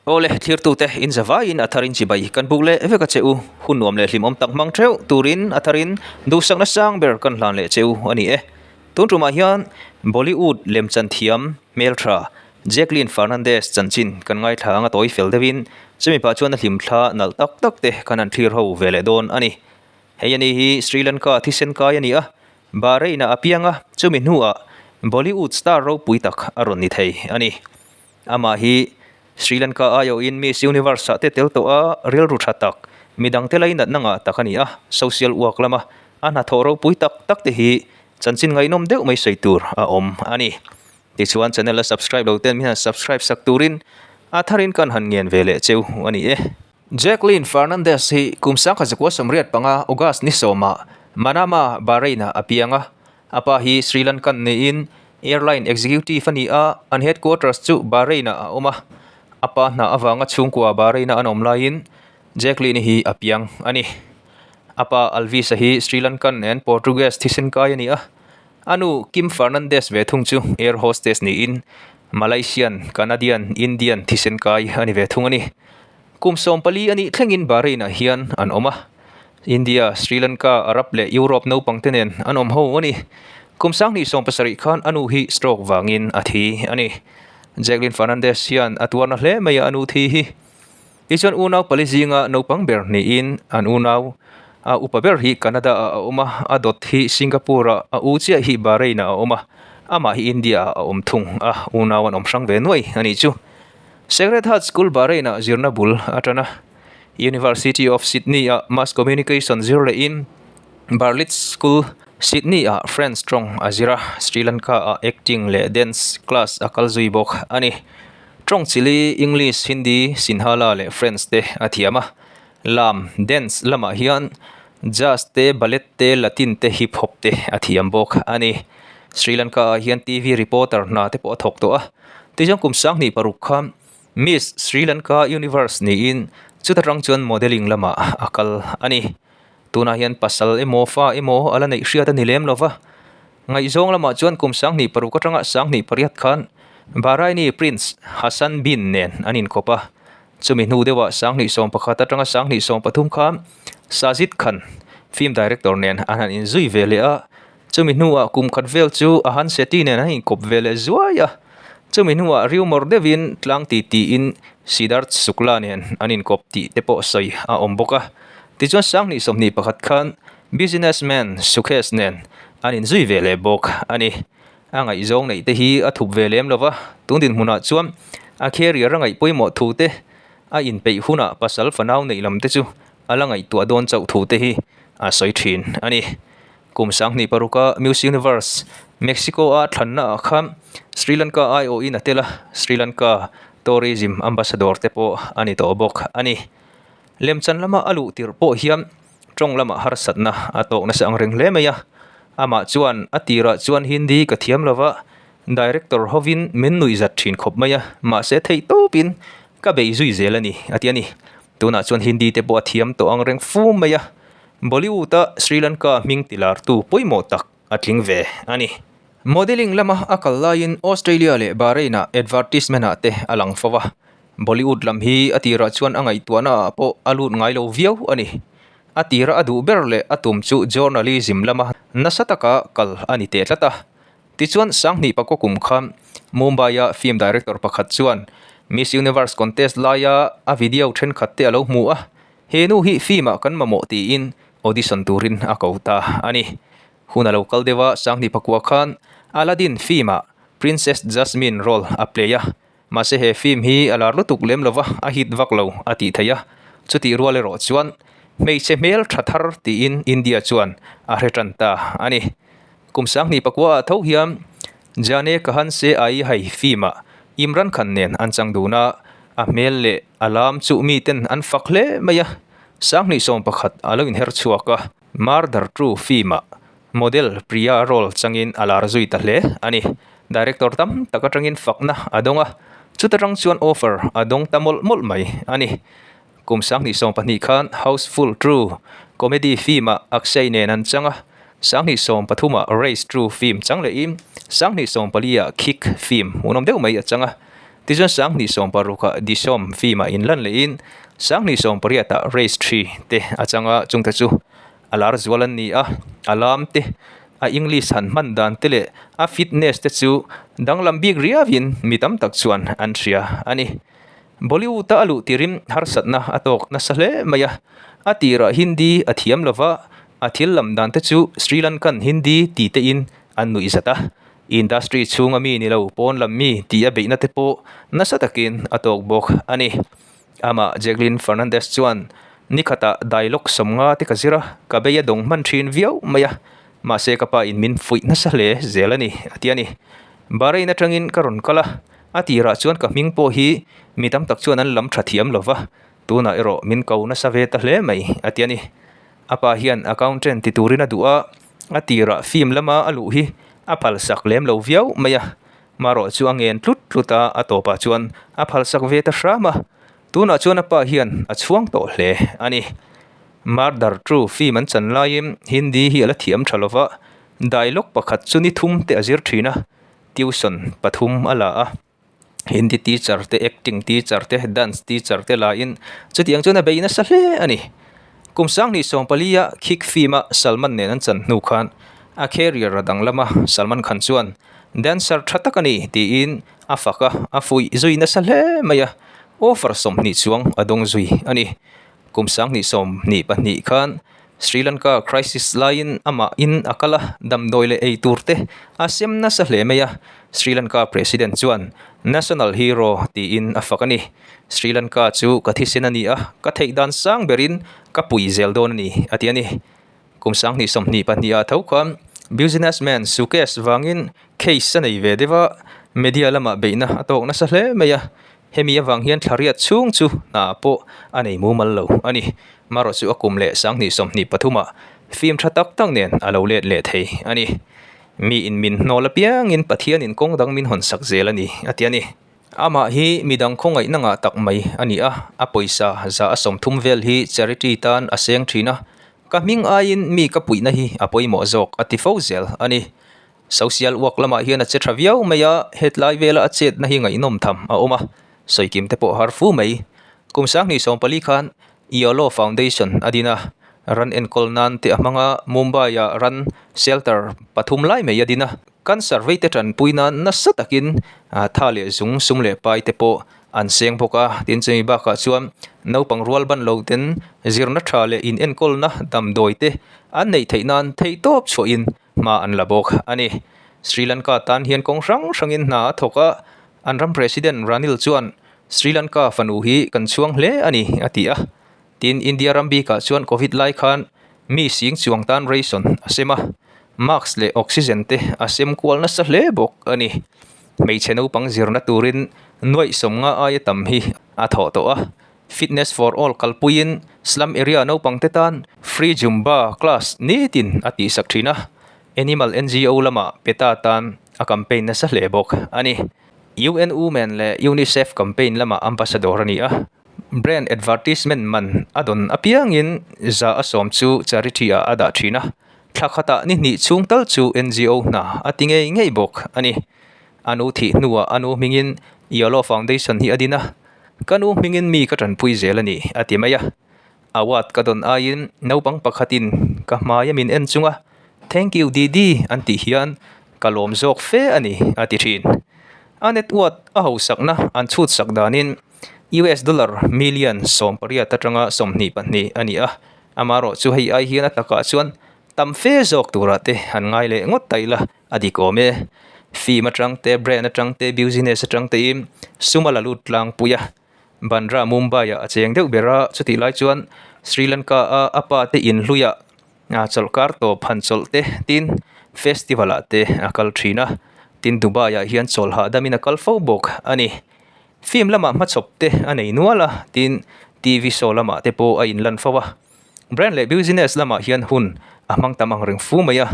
Awle, thlirtute in zavaiin a tharin chibai kan buk leh vek a che u. Hun nuam leh hlimawm tak hmang theuh turin a tharin duhsakna sang ber kan hlan leh che u a ni e. Tun tumah hian Bollywood lemchan thiam hmeltha Jacqueline Fernandez chanchin kan ngaithla anga tawi fel deuhin chumi pah chuan a hlimthla nalh tak tak te kan han thlir ho ve leh dawn a ni. Hei ani hi Sri Lanka thisen kai a ni a, Bahrain ah a piang a, chumi hnuah Bollywood star ropui tak a rawn ni thei a ni. Amah hi Sri Lanka aiawhin Miss Universe ah te tel tawh a, rilru tha tak, midangte lainatna ngah tak a ni a, social work lama a hnathawh ropui tak tak te hi chanchin ngaihnawm deuh mai sawi tur a awm a ni. Tichuan channel a subscribe lo ten min han subscribe sak turin a tharin kan han ngen ve leh cheu a ni e. Jacqueline Fernandez hi kum 1985 August ni sawmah Manama, Bahrain-ah a piang a. A pa hi Sri Lankan niin airline executive a ni a, an headquarters chu Bahrain-ah a awm a. A pa hna avanga chhungkua Bahrain-a an awm laiin Jacqueline-i hi a piang a ni. A pa Alvis-a hi Sri Lankan and Portuguese thisen kai a ni a. A nu Kim Fernandez ve thung chu air hostess niin Malaysian, Canadian, Indian thisen kai a ni ve thung a ni. Kum 14 a nih thlengin Bahrain-ah hian an awm a. India, Sri Lanka, Arab leh Europe naupangte nen an awm ho a ni. Kum 2017 khan a nu hi stroke vangin a thi a ni. Jacqueline Fernandez hian a tuarna hle mai a a nu thi hi. Tichuan unau pali zinga naupang ber niin an unau a upa ber hi Canada-ah a awm a, a dawt hi Singapore-ah, a u chiah hi Bahrain-ah a awm a, amah hi India-ah a awm thung a, unau an awm hrang ve nuai a nih chu. Sacred Heart School Bahrain-ah zirna bul a tan a, University of Sydney-ah Mass Communication zir lehin Bartlett School, Sydney-ah French tawng a zir a, Sri Lanka-ah acting leh dance class a kal zui bawk a ni. Tawng chili, English, Hindi, Sinhala leh French te a thiam a. Lam, dance, lamah hian Jazz te, Ballet te, Latin te, Hip Hop te a thiam bawk a ni. Sri Lanka ah hian TV reporter hna te pawh a thawk tawh a. Tichuan kum 26 kha Miss Sri Lanka Universe niin chuta tang chuan modelling lamah a kal a ni. Tunah hian pasal emaw fa emaw a la neih hriat a ni lem lova. Ngaihzawng lamah chuan kum 26 atanga 28 khan Bahraini Prince Hassan bin nen an inkawp a. Chumi hnu deuhah 2011 atanga 2013 khan Sajid Khan film director nen an han inzui ve leh a. Chumi hnuah kum khat vel chu a han Shetty nen an inkawp ve leh zuai a. Chumi hnuah rumour deuhin tlang ti tiin Siddharth Shukla nen an inkawp tih te pawh sawi a awm bawk a. Tichuan 2021 khan businessman Sukhesh nen an inzui ve leh bawk a ni. A ngaihzawng neih te hi a thup ve lem lo va, tun dinhmunah chuan a career a ngaih pawimawh thu te, a inpeih hunah pasal fanau neih lam te chu a la ngaihtuah dawn chauh thu te hi a sawi thin a ni. Kum 2006 a Miss Universe Mexico a thlanna ah khan Sri Lanka aiawhin a tel a, Sri Lanka Tourism Ambassador te pawh a ni tawh bawk a ni. Lemchan lama a luh tirh pawh hian tawng lamah harsatna a tawk nasa ang reng hle mai a, amah chuan a tirah chuan Hindi ka thiam lo va, director hovin min nuih zat thin khawp mai a, mahse theih tawpin ka bei zui zel a ni a ti a ni. Tunah chuan Hindi te pawh a thiam tawh ang reng fu mai a, Bollywood-a Sri Lanka hming tilartu pawimawh tak a tling ve a ni. Modelling lama a kal laiin Australia leh Bahrain-ah advertisement-ah te a lang fo va, Bollywood lam hi a tirah chuan a ngaihtuahna ah pawh a lut ngai lo viau a ni. A tira a duh ber leh a tum chu journalism lama nasa taka kal a ni teh tlat a. Tichuan 2009 kum khan Mumbai-a film director pakhat chuan Miss Universe contest laia a video thenkhat te a lo hmu a, he nu hi film ah kan mamawh tiin audition turin a ko ta a ni. Hun a lo kal deuh a, 2009 khan Aladdin film ah Princess Jasmine role a play a. Mahse he film hi a lar lutuk lem lova, a hit vak lo a tih theih a. Chutih rual erawh chuan hmeichhe hmel tha thar tiin India chuan a hre tan ta a ni. Kum 2009 ah tho hian Jaane Kahan Se Aayi Hai film ah Imran Khan nen an chang dun a, a hmel leh a lam chu miten an fak hle mai a. 2011 a lo inher chhuak a. Murder Two film ah model Priya role changin a lar zui ta hle a ni. Director tam tak atangin fakna a dawng a, chuta tang chuan offer a dawng ta mawlh mawlh mai a ni. Kum 2020 khan Housefull Two comedy film ah Akshay nen an chang a, 2023 ah Race Two film chang lehin 2024 ah Kick film hmuhnawm deuh mai a chang a. Tichuan 2016 ah Disom film ah inlan lehin 2018 ah Race 3 te a chang a, chungte chu a lar zual an ni a, a lam te, a English han hman dan te leh a fitness te chu danglam bik riauin mi tam tak chuan an hria a ni. Bollywood a a luh tirin harsatna a tawk nasa hle mai a, a tirah Hindi a thiam lova, a thil lam dan te chu Sri Lankan Hindi ti tein an nuih zat a, industry chhunga mi ni lo pawn lam mi tih a beihna te pawh nasa takin a tawk bawk a ni. Amah Jacqueline Fernandez chuan, Nikhatah dialogue sawmnga te ka zir a, ka bei a dawng hman thin viau mai a, mahse ka pa in min fuih nasa hle zel a ni, a ti a ni. Bahrain atangin ka rawn kal a, a tirah chuan ka hming pawh hi mi tam tak chuan an lam tha thiam lo va, tunah erawh min ko nasa ve ta hle mai, a ti a ni. A pa hian accountant ti turin a duh a, a tirah film lama a luh hi a phalsak lem lo viau mai a, Marawh chu a ngen tlut tlut a, a tawpah chuan a phalsak ve ta hram a. Tunah chuan a pa hian a chhuang tawh hle a ni. Murder True film an chan laiin Hindi hi a la thiam tha lova, dialogue pakhat chu ni thum te a zir thin a, tuition pathum a la a. Hindi teacher te, acting teacher te, dance teacher te laiin chutiang chuan a bei nasa hle a ni. Kum 2014 a Kick film a Salman nen an chan hnu khan a career a danglam a, Salman Khan chuan dancer tha tak a ni tiin a fak a, a fuih zui nasa hle mai a, offer 20 chuang a dawng zui a ni. Kum 2022 khan Sri Lanka crisis laiin amah in a kal a, damdawi leh ei tur te a sem nasa hle mai a, Sri Lanka President chuan National Hero tiin a fak a ni. Sri Lanka chu ka thisen a ni a, ka theih dan sang berin ka pui zel dawn a ni, a ti a ni. Kum 2022 ah tho khan businessman Sukesh vangin case a nei ve deuh a, media lamah beihna a tawk nasa hle mai a, hemi avang hian thla riat chhung chu hna pawh a nei mumal lo a ni. Marawh chu a kum leh 2023 ah film tha tak tak nen a lo let leh thei a ni. Mi in min hnawl apiangin Pathianin kawng dang min hawn sak zel a ni, a ti a ni. Amah hi midang khawngaihna ngah tak mai a ni a, a pawisa za a 30 vel hi charity tan a seng thin a, ka hming aiin mi ka puihna hi a pawimawh zawk a ti fo zel a ni. Social work lamah hian a che tha viau mai a, hetlai vela a chetna hi ngaihnawm tham a awm a, sawikim te pawh har fu mai. Kum 2014 khan Yolo Foundation a din a, ran enkawl nan te a hmang a, Mumbai-ah ran shelter pathum lai mai a din a. Cancer veite tanpui nan nasa takin tha leh zung sum leh pai te pawh an seng bawk a, tin chumi bakah chuan naupang rual ban lo ten zirna tha leh in enkawlna damdawi te an neih theih nan theihtawp chhuahin hma an la bawk a ni. Sri Lanka tan hian kawng hrang hrangin hna a thawk a, an ram President Ranil chuan Sri Lanka fanu hi kan chhuang hle a ni a ti a. Tin, India ram bikah chuan Covid lai khan mi sing chuang tan ration a sem a, mask leh oxygen te a sem kual nasa hle bawk a ni. Hmeichhe naupang zirna turin nuaih 50 aia tam hi a thawh tawh a. Fitness for all kalpuiin slum area naupang te tan free zumba class nitin a tihsak thin a. Animal NGO lamah PETA tan a campaign nasa hle bawk a ni. UN Women leh UNICEF campaign lamah ambassador a ni a. Brand advertisement man a dawn apiangin 100% chu charity ah a dah thin a, thla khatah ni hnih chhung tal chu NGO hna a ti ngei ngei bawk a ni. A nu thih hnuah a nu hmingin Yolo Foundation hi a din a, ka nu hmingin mi ka tanpui zel a ni a ti mai a. Award ka dawn aiin naupang pakhatin ka hmaia min en chunga Thank you Didi an tih hian ka lawm zawk fe a ni a ti thin. A net worth a hausakna an chhutsak danin US dollar million 18 atanga 22 a ni a, amaherawh chu hei ai hian a takah chuan tam fe zawk turah te han ngai leh ngawt ta ila a dik awm e. Film atang te, brand atang te, business atang tein sum a la lut tlangpui a, Bandra Mumbai ah a cheng deuh ber a, chutih lai chuan Sri Lanka a a pa te inhluiah chawlhkar tawp han chawlh te tin festival ah te a kal thin a, tin Dubai ah hian chawl hahdam in a kal fo bawk a ni. Film lamah hmachhawp te a nei nual a, tin TV show lamah te pawh a inlan fo a. Brand leh business lamah hian hun a hmang tam ang reng fu mai a,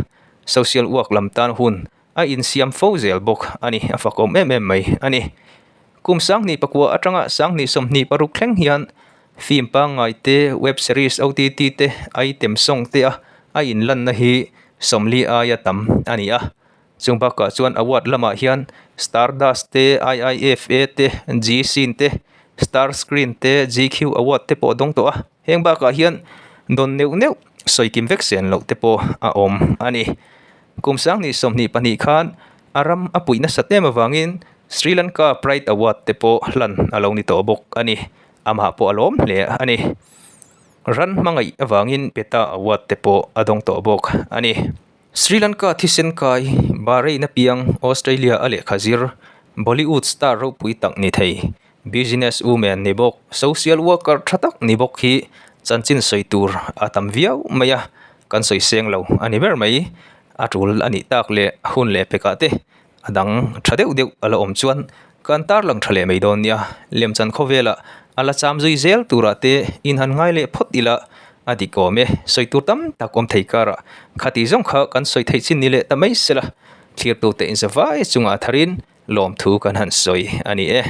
social work lam tan hun a insiam fo zel bawk a ni, a fakawm em em mai a ni. Kum 2009 atanga 2026 thleng hian film pangngai te, web series OTT te, item song te a a inlanna hi 40 aia tam a ni a. Chung bakah chuan award lamah hian Stardust te, IIFA te, G-Scene te, Star Screen te, GQ Award te pawh a dawng tawh a. Heng bakah hian dawn neuh neuh sawi kim vek sen loh te pawh a awm a ni. Kum sanghnih 22 khan a ram a puih nasat em avangin Sri Lanka Pride Award te pawh hlan a lo ni tawh bawk a ni. Amah pawh a lawm hle a ni. Ran hmangaih avangin PETA Award te pawh a dawng tawh bawk a ni. Sri Lanka thisen kai Bahrain apiang Australia a lehkha zir Bollywood star ropui tak ni thei Business woman ni bawk social worker tha tak ni bawk hi chanchin sawi tur a tam viau mai a, kan sawi seng lo a ni ber mai. A tul a nih tak leh hun leh pekah te A dang tha deuh deuh a la awm chuan kan tarlang tha leh mai dawn nia. Lemchan khawvelah a la cham zui zel turah te in han ngai leh phawt ila a dik awm e. Sawi tur tam tak awm thei karah khati zawng kha kan sawi theih chin ni leh ta mai sela. Thlirtute inzavai chungah tharin lawmthu kan han sawi a ni e.